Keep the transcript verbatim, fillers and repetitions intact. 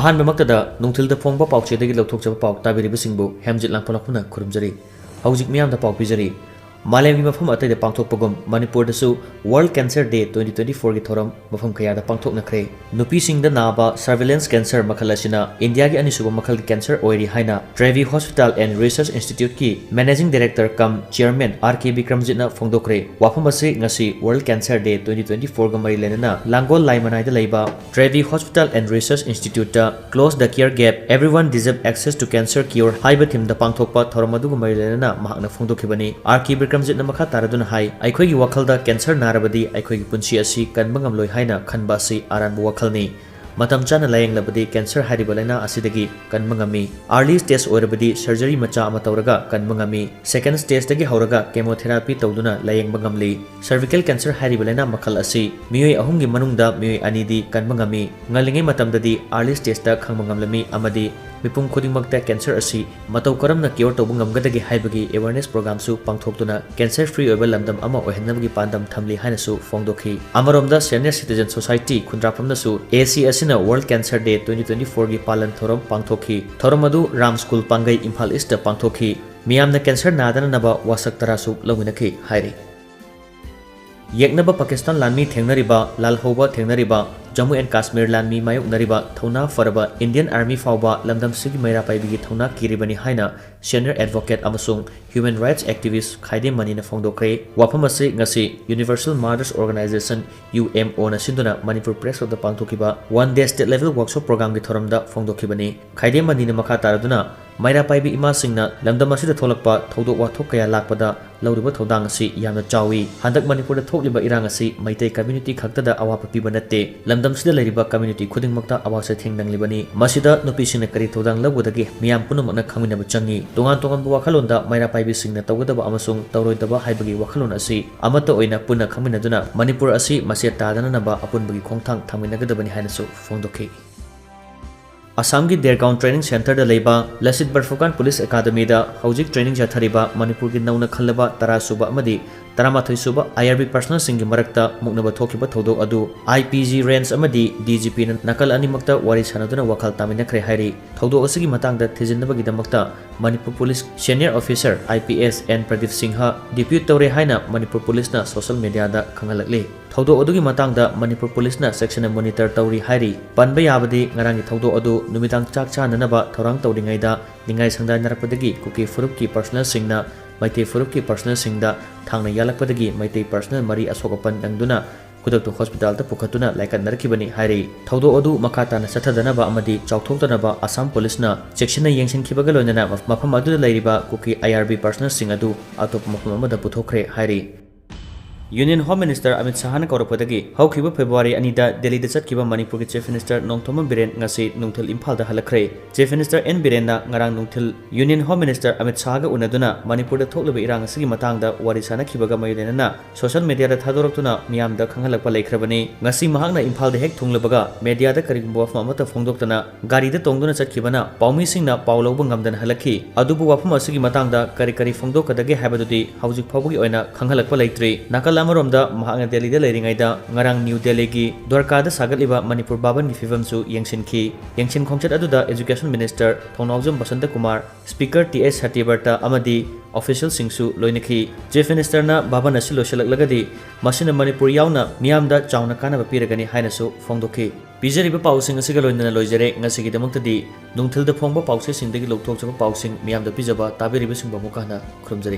ꯑꯍꯥꯟꯕꯃꯛꯇꯗ ꯅꯨꯡꯊꯤꯜꯗ ꯐꯣꯡꯕ ꯄꯥꯎꯆꯦꯗꯒꯤ ꯂꯧꯊꯣꯛꯆꯕ ꯄꯥꯎ ꯇꯥꯕꯤꯔꯤꯕꯁꯤꯡꯕꯨ ꯍꯦꯝꯖꯤꯠ ꯂꯥꯡꯐꯣꯂꯥꯛꯄꯅ ꯈꯨꯔꯨꯝꯖꯔꯤ꯫ ꯍꯧꯖꯤꯛ ꯃꯤꯌꯥꯝꯗ ꯄꯥꯎ ꯄꯤꯖꯔꯤ꯫ ꯃꯥꯂꯦꯝꯒꯤ ꯃꯐꯝ ꯑꯇꯩꯗ ꯄꯥꯡꯊꯣꯛꯄꯒꯨꯝ ꯃꯅꯤꯄꯨꯔꯗꯁꯨ World Cancer Day twenty twenty-four ꯒꯤ ꯊꯧꯔꯝ ꯃꯐꯝ ꯀꯌꯥꯗ ꯄꯥꯡꯊꯣꯛꯅꯈ꯭ꯔꯦ꯫ ꯅꯨꯄꯤꯁꯤꯡꯗ ꯅꯥꯕ surveillance cancer ꯃꯈꯜ ꯑꯁꯤꯅ ꯏꯟꯗꯤꯌꯥꯒꯤ ꯑꯅꯤꯁꯨꯕ ꯃꯈꯜꯒꯤ cancer ꯑꯣꯏꯔꯤ ꯍꯥꯏꯅ Trevi Hospital and Research Institute ꯀꯤ Managing Director cum Chairman R K ꯕꯤꯀ꯭ꯔꯝꯖꯤꯠꯅ ꯐꯣꯡꯗꯣꯛꯈ꯭ꯔꯦ꯫ ꯋꯥꯐꯝ ꯑꯁꯤ ꯉꯁꯤ World Cancer Day twenty twenty-four ꯒ ꯃꯔꯤ ꯂꯩꯅꯅ ꯂꯥꯡꯒꯣꯜ ꯂꯥꯏꯃꯅꯥꯏꯗ ꯂꯩꯕ Trevi Hospital and Research Institute ꯇ Close the Care Gap, Everyone Deserve Access to Cancer Cure ꯍꯥꯏꯕ theme ꯗ ꯄꯥꯡꯊꯣꯛꯄ ꯊꯧꯔꯝ ꯑꯗꯨꯒ ꯃꯔꯤ ꯂꯩꯅꯅ ꯃꯍꯥꯛꯅ ꯐꯣꯡꯗꯣꯛꯈꯤꯕꯅꯤ꯫ R K ꯕꯤꯀ꯭ꯔꯝꯖꯤꯠꯅ ꯃꯈꯥ ꯇꯥꯔꯗꯨꯅ ꯍꯥꯏ, ꯑꯩꯈꯣꯏꯒꯤ ꯋꯥꯈꯜꯗ cancer ꯅꯥꯔꯕꯗꯤ ꯑꯩꯈꯣꯏꯒꯤ ꯄꯨꯟꯁꯤ ꯑꯁꯤ ꯀꯟꯕ ꯉꯝꯂꯣꯏ ꯍꯥꯏꯅ ꯈꯟꯕ ꯑꯁꯤ ꯑꯔꯥꯟꯕ ꯋꯥꯈꯜꯅꯤ꯫ ꯃꯇꯝ ꯆꯥꯅ ꯂꯥꯌꯦꯡꯂꯕꯗꯤ cancer ꯍꯥꯏꯔꯤꯕ ꯂꯥꯏꯅꯥ ꯑꯁꯤꯗꯒꯤ ꯀꯟꯕ ꯉꯝꯃꯤ꯫ Early stage ꯑꯣꯏꯔꯕꯗꯤ surgery ꯃꯆꯥ ꯑꯃ ꯇꯧꯔꯒ ꯀꯟꯕ ꯉꯝꯃꯤ꯫ Second stage ꯇꯒꯤ ꯍꯧꯔꯒ chemotherapy ꯇꯧꯗꯨꯅ ꯂꯥꯌꯦꯡꯕ ꯉꯝꯂꯤ꯫ Cervical cancer ꯍꯥꯏꯔꯤꯕ ꯂꯥꯏꯅꯥ ꯃꯈꯜ ꯑꯁꯤ ꯃꯤꯑꯣꯏ ꯑꯍꯨꯝꯒꯤ ꯃꯅꯨꯡꯗ ꯃꯤꯑꯣꯏ ꯑꯅꯤꯗꯤ ꯀꯟꯕ ꯉꯝꯃꯤ꯫ ꯉꯜꯂꯤꯉꯩ ꯃꯇꯝꯗꯗꯤ early stage ꯇ ꯈꯪꯕ ꯉꯝꯂꯝꯃꯤ ꯑꯃꯗꯤ ꯃꯤꯄꯨꯝ ꯈꯨꯗꯤꯡꯃꯛꯇ cancer ꯑꯁꯤ ꯃꯇꯧ ꯀꯔꯝꯅ cure ꯇꯧꯕ ꯉꯝꯒꯗꯒꯦ ꯍꯥꯏꯕꯒꯤ awareness program ꯁꯨ ꯄꯥꯡꯊꯣꯛꯇꯨꯅ cancer free ꯑꯣꯏꯕ ꯂꯝꯗꯝ ꯑꯃ ꯑꯣꯏꯍꯟꯅꯕꯒꯤ ꯄꯥꯟꯗꯝ ꯊꯝꯂꯤ ꯍꯥꯏꯅꯁꯨ ꯐꯣꯡꯗꯣꯛꯈꯤ꯫ ꯑꯃꯔꯣꯝꯗ Senior Citizen Society ꯈꯨꯟꯗ꯭ꯔꯥꯛꯄꯝꯅꯁꯨ A C ꯑꯁꯤꯅ World Cancer Day twenty twenty-four ꯒꯤ ꯄꯥꯂꯟ ꯊꯧꯔꯝ ꯄꯥꯡꯊꯣꯛꯈꯤ꯫ ꯊꯧꯔꯝ ꯑꯗꯨ ꯔꯥꯝ ꯁ꯭ꯀꯨꯜ ꯄꯥꯡꯒꯩ ꯏꯝꯐꯥꯜ ꯏꯁꯇ ꯄꯥꯡꯊꯣꯛꯈꯤ꯫ ꯃꯤꯌꯥꯝꯅ cancer ꯅꯥꯗꯅꯅꯕ ꯋꯥꯁꯛ ꯇꯔꯥꯁꯨ ꯂꯧꯃꯤꯟꯅꯈꯤ ꯍꯥꯏꯔꯤ꯫ ꯌꯦꯛꯅꯕ ꯄꯥꯀꯤꯁꯇꯥꯟ ꯂꯥꯟꯃꯤ ꯊꯦꯡꯅꯔꯤꯕ, ꯂꯥꯜꯍꯧꯕ ꯊꯦꯡꯅꯔꯤꯕ, ꯖꯝꯃꯨ ꯑꯦꯟ ꯀꯥꯁꯃꯤꯔ ꯂꯥꯟꯃꯤ ꯃꯥꯌꯣꯛꯅꯔꯤꯕ ꯊꯧꯅꯥ ꯐꯔꯕ Indian Army ꯐꯥꯎꯕ ꯂꯝꯗꯝꯁꯤꯒꯤ ꯃꯩꯔꯥ ꯄꯥꯏꯕꯤꯒꯤ ꯊꯧꯅꯥ ꯀꯤꯔꯤꯕꯅꯤ ꯍꯥꯏꯅ senior advocate ꯑꯃꯁꯨꯡ human rights activist ꯈꯥꯏꯗꯦꯝ ꯃꯅꯤꯅ ꯐꯣꯡꯗꯣꯛꯈ꯭ꯔꯦ꯫ ꯋꯥꯐꯝ ꯑꯁꯤ ꯉꯁꯤ Universal Mothers Organization, U M O ꯅ ꯁꯤꯟꯗꯨꯅ ꯃꯅꯤꯄꯨꯔ Press Club ꯇ ꯄꯥꯡꯊꯣꯛꯈꯤꯕ one day state level workshop program ꯒꯤ ꯊꯧꯔꯝꯗ ꯐꯣꯡꯗꯣꯛꯈꯤꯕꯅꯤ꯫ ꯈꯥꯏꯗꯦꯝ ꯃꯅꯤꯅ ꯃꯈꯥ ꯇꯥꯔꯗꯨꯅ, ꯃꯩꯔꯥ ꯄꯥꯏꯕꯤ ꯏꯃꯥꯁꯤꯡꯅ ꯂꯝꯗꯝ ꯑꯁꯤꯗ ꯊꯣꯛꯂꯛꯄ ꯊꯧꯗꯣꯛ ꯋꯥꯊꯣꯛ ꯀꯌꯥ ꯂꯥꯛꯄꯗ ꯂꯧꯔꯤꯕ ꯊꯧꯗꯥꯡ ꯑꯁꯤ ꯌꯥꯝꯅ ꯆꯥꯎꯏ꯫ ꯍꯟꯗꯛ ꯃꯅꯤꯄꯨꯔꯗ ꯊꯣꯛꯂꯤꯕ ꯏꯔꯥꯡ ꯑꯁꯤ ꯃꯩꯇꯩ community ꯈꯛꯇꯗ ꯑꯋꯥꯕ ꯄꯤꯕ ꯅꯠꯇꯦ, ꯂꯝꯗꯝꯁꯤꯗ ꯂꯩꯔꯤꯕ community ꯈꯨꯗꯤꯡꯃꯛꯇ ꯑꯋꯥꯕꯁꯦ ꯊꯦꯡꯅꯡꯂꯤꯕꯅꯤ꯫ ꯃꯁꯤꯗ ꯅꯨꯄꯤꯁꯤꯡꯅ ꯀꯔꯤ ꯊꯧꯗꯥꯡ ꯂꯧꯒꯗꯒꯦ ꯃꯤꯌꯥꯝ ꯄꯨꯝꯅꯃꯛꯅ ꯈꯪꯃꯤꯟꯅꯕ ꯆꯪꯏ꯫ ꯇꯣꯉꯥꯟ ꯇꯣꯉꯥꯟꯕ ꯋꯥꯈꯜꯂꯣꯟꯗ ꯃꯩꯔꯥ ꯄꯥꯏꯕꯤꯁꯤꯡꯅ ꯇꯧꯒꯗꯕ ꯑꯃꯁꯨꯡ ꯇꯧꯔꯣꯏꯗꯕ ꯍꯥꯏꯕꯒꯤ ꯋꯥꯈꯜꯂꯣꯟ ꯑꯁꯤ ꯑꯃꯠꯇ ꯑꯣꯏꯅ ꯄꯨꯟꯅ ꯈꯪꯃꯤꯟꯅꯗꯨꯅ ꯃꯅꯤꯄꯨꯔ ꯑꯁꯤ ꯃꯆꯦꯠ ꯇꯥꯗꯅꯅꯕ ꯑꯄꯨꯟꯕꯒꯤ ꯈꯣꯡꯊꯥꯡ ꯊꯥꯡꯃꯤꯟꯅꯒꯗꯕꯅꯤ ꯍꯥꯏꯅꯁꯨ ꯐꯣꯡꯗꯣꯛꯈꯤ꯫ ꯑꯁꯥꯝꯒꯤ ꯗꯦꯔꯒꯥꯎꯟ training centre ꯗ ꯂꯩꯕ ꯂꯁꯤꯠ ꯕꯔꯐꯨꯀꯥꯟ police academy ꯗ ꯍꯧꯖꯤꯛ training ꯆꯠꯊꯔꯤꯕ ꯃꯅꯤꯄꯨꯔꯒꯤ ꯅꯧꯅ ꯈꯜꯂꯕ ꯇꯔꯥ ꯁꯨꯕ ꯑꯃꯗꯤ ꯇꯔꯥꯃꯥꯊꯣꯏ ꯁꯨꯕ I R B personnelꯁꯤꯡꯒꯤ ꯃꯔꯛꯇ ꯃꯨꯛꯅꯕ ꯊꯣꯛꯈꯤꯕ ꯊꯧꯗꯣꯛ ꯑꯗꯨ I P G range ꯑꯃꯗꯤ D G Pꯅ ꯅꯥꯀꯜ ꯑꯅꯤꯃꯛꯇ ꯋꯥꯔꯤ ꯁꯥꯟꯅꯗꯨꯅ ꯋꯥꯈꯜ ꯇꯥꯃꯤꯟꯅꯈ꯭ꯔꯦ ꯍꯥꯏꯔꯤ꯫ ꯊꯧꯗꯣꯛ ꯑꯁꯤꯒꯤ ꯃꯇꯥꯡꯗ ꯊꯤꯖꯤꯟꯅꯕꯒꯤꯗꯃꯛꯇ Manipur police senior officer I P S N Pradip Singh depute ꯇꯧꯔꯦ ꯍꯥꯏꯅ ꯃꯅꯤꯄꯨꯔ ꯄꯨꯂꯤꯁꯅ social mediaꯗ ꯈꯪꯍꯜꯂꯛꯂꯤ꯫ ꯊꯧꯗꯣꯛ ꯑꯗꯨꯒꯤ ꯃꯇꯥꯡꯗ ꯃꯅꯤꯄꯨꯔ ꯄꯨꯂꯤꯁꯅ ꯆꯦꯛꯁꯤꯟꯅ monitor ꯇꯧꯔꯤ ꯍꯥꯏꯔꯤ꯫ ꯄꯟꯕ ꯌꯥꯕꯗꯤ ꯉꯔꯥꯡꯒꯤ ꯊꯧꯗꯣꯛ ꯑꯗꯨ ꯅꯨꯃꯤꯗꯥꯡ ꯆꯥꯛ ꯆꯥꯅꯅꯕ ꯊꯧꯔꯥꯡ ꯇꯧꯔꯤꯉꯩꯗ ꯅꯤꯡꯉꯥꯏ ꯁꯪꯗꯥꯏꯅꯔꯛꯄꯗꯒꯤ ꯀꯨꯀꯤ ꯐꯨꯔꯨꯞꯀꯤ personnelꯁꯤꯡꯅ ꯃꯩꯇꯩ ꯐꯨꯔꯨꯞꯀꯤ personnelꯁꯤꯡꯗ ꯊꯥꯡꯅ ꯌꯥꯜꯂꯛꯄꯗꯒꯤ ꯃꯩꯇꯩ personnel ꯃꯔꯤ ꯑꯁꯣꯛ ꯑꯄꯟ ꯅꯪꯗꯨꯅ ꯈꯨꯗꯛꯇ hospitalꯗ ꯄꯨꯈꯠꯇꯨꯅ ꯂꯥꯏꯀꯠꯅꯔꯛꯈꯤꯕꯅꯤ ꯍꯥꯏꯔꯤ꯫ ꯊꯧꯗꯣꯛ ꯑꯗꯨ ꯃꯈꯥ ꯇꯥꯅ ꯆꯠꯊꯗꯅꯕ ꯑꯃꯗꯤ ꯆꯥꯎꯊꯣꯛꯇꯅꯕ ꯑꯁꯥꯝ ꯄꯨꯂꯤꯁꯅ ꯆꯦꯛꯁꯤꯟꯅ ꯌꯦꯡꯁꯤꯟꯈꯤꯕꯒ ꯂꯣꯏꯅꯅ ꯃꯐꯝ ꯑꯗꯨꯗ ꯂꯩꯔꯤꯕ ꯀꯨꯀꯤ I R B personnelꯁꯤꯡ ꯑꯗꯨ ꯑꯇꯣꯞꯄ ꯃꯐꯝ ꯑꯃꯗ ꯄꯨꯊꯣꯛꯈ꯭ꯔꯦ ꯍꯥꯏꯔꯤ꯫ Union Home Minister ꯑꯃꯤꯠ ꯁꯥꯍꯅ ꯀꯧꯔꯛꯄꯗꯒꯤ ꯍꯧꯈꯤꯕ February ꯑꯅꯤꯗ ꯗꯦꯜꯂꯤꯗ ꯆꯠꯈꯤꯕ ꯃꯅꯤꯄꯨꯔꯒꯤ Chief Minister ꯅꯣꯡꯊꯣꯝꯕꯝ ꯕꯤꯔꯦꯟ ꯉꯁꯤ ꯅꯨꯡꯊꯤꯜ ꯏꯝꯐꯥꯜꯗ ꯍꯜꯂꯛꯈ꯭ꯔꯦ꯫ Chief Minister N ꯕꯤꯔꯦꯟꯅ ꯉꯔꯥꯡ ꯅꯨꯡꯊꯤꯜ Union Home Minister ꯑꯃꯤꯠ ꯁꯥꯍꯒ ꯎꯅꯗꯨꯅ ꯃꯅꯤꯄꯨꯔꯗ ꯊꯣꯛꯂꯤꯕ ꯏꯔꯥꯡ ꯑꯁꯤꯒꯤ ꯃꯇꯥꯡꯗ ꯋꯥꯔꯤ ꯁꯥꯅꯈꯤꯕꯒ ꯃꯔꯤ ꯂꯩꯅꯅ social mediaꯗ ꯊꯥꯗꯣꯔꯛꯇꯨꯅ ꯃꯤꯌꯥꯝꯗ ꯈꯪꯍꯜꯂꯛꯄ ꯂꯩꯈ꯭ꯔꯕꯅꯤ꯫ ꯉꯁꯤ ꯃꯍꯥꯛꯅ ꯏꯝꯐꯥꯜꯗ ꯍꯦꯛ ꯊꯨꯡꯂꯕꯒ mediaꯗ ꯀꯔꯤꯒꯨꯝꯕ ꯋꯥꯐꯝ ꯑꯃꯠꯇ ꯐꯣꯡꯗꯣꯛꯇꯅ ꯒꯥꯔꯤꯗ ꯇꯣꯡꯗꯨꯅ ꯆꯠꯈꯤꯕꯅ ꯄꯥꯎꯃꯤꯁꯤꯡꯅ ꯄꯥꯎ ꯂꯧꯕ ꯉꯝꯗꯅ ꯍꯜꯂꯛꯈꯤ꯫ ꯑꯗꯨꯕꯨ ꯋꯥꯐꯝ ꯑꯁꯤꯒꯤ ꯃꯇꯥꯡꯗ ꯀꯔꯤ ꯀꯔꯤ ꯐꯣꯡꯗꯣꯛꯀꯗꯒꯦ ꯍꯥꯏꯕꯗꯨꯗꯤ ꯍꯧꯖꯤꯛ ꯐꯥꯎꯕꯒꯤ ꯑꯣꯏꯅ ꯈꯪꯍꯜꯂꯛꯄ ꯂꯩꯇ꯭ꯔꯤ꯫ ꯅꯥꯀꯜ ꯑꯃꯔꯣꯝꯗ ꯃꯍꯥꯛꯅ ꯗꯦꯜꯂꯤꯗ ꯂꯩꯔꯤꯉꯩꯗ ꯉꯔꯥꯡ ꯅ꯭ꯌꯨ ꯗꯦꯜꯂꯤꯒꯤ ꯗ꯭ꯋꯥꯔꯀꯥꯗ ꯁꯥꯒꯠꯂꯤꯕ ꯃꯅꯤꯄꯨꯔ ꯚꯥꯕꯟꯒꯤ ꯐꯤꯕꯝꯁꯨ ꯌꯦꯡꯁꯤꯟꯈꯤ꯫ ꯌꯦꯡꯁꯤꯟ ꯈꯣꯡꯆꯠ ꯑꯗꯨꯗ Education Minister Thounaojam Basanta Kumar, Speaker T H Satyabrata ꯑꯃꯗꯤ officialꯁꯤꯡꯁꯨ ꯂꯣꯏꯅꯈꯤ꯫ Chief Ministerꯅ ꯚꯥꯕꯟ ꯑꯁꯤ ꯂꯣꯏꯁꯤꯜꯂꯛꯂꯒꯗꯤ ꯃꯁꯤꯅ ꯃꯅꯤꯄꯨꯔ ꯌꯥꯎꯅ ꯃꯤꯌꯥꯝꯗ ꯆꯥꯎꯅ ꯀꯥꯟꯅꯕ ꯄꯤꯔꯒꯅꯤ ꯍꯥꯏꯅꯁꯨ ꯐꯣꯡꯗꯣꯛꯈꯤ꯫ ꯄꯤꯖꯔꯤꯕ ꯄꯥꯎꯁꯤꯡ ꯑꯁꯤꯒ ꯂꯣꯏꯅꯅ ꯂꯣꯏꯖꯔꯦ꯫ ꯉꯁꯤꯒꯤꯗꯃꯛꯇꯗꯤ ꯅꯨꯡꯊꯤꯜꯗ ꯐꯣꯡꯕ ꯄꯥꯎꯆꯦꯁꯤꯡꯗꯒꯤ ꯂꯧꯊꯣꯛꯆꯕ ꯄꯥꯎꯁꯤꯡ ꯃꯤꯌꯥꯝꯗ ꯄꯤꯖꯕ ꯇꯥꯕꯤꯔꯤꯕꯁꯤꯡꯕꯨ ꯑꯃꯨꯛꯀ ꯍꯟꯅ ꯈꯨꯔꯨꯝꯖꯔꯤ꯫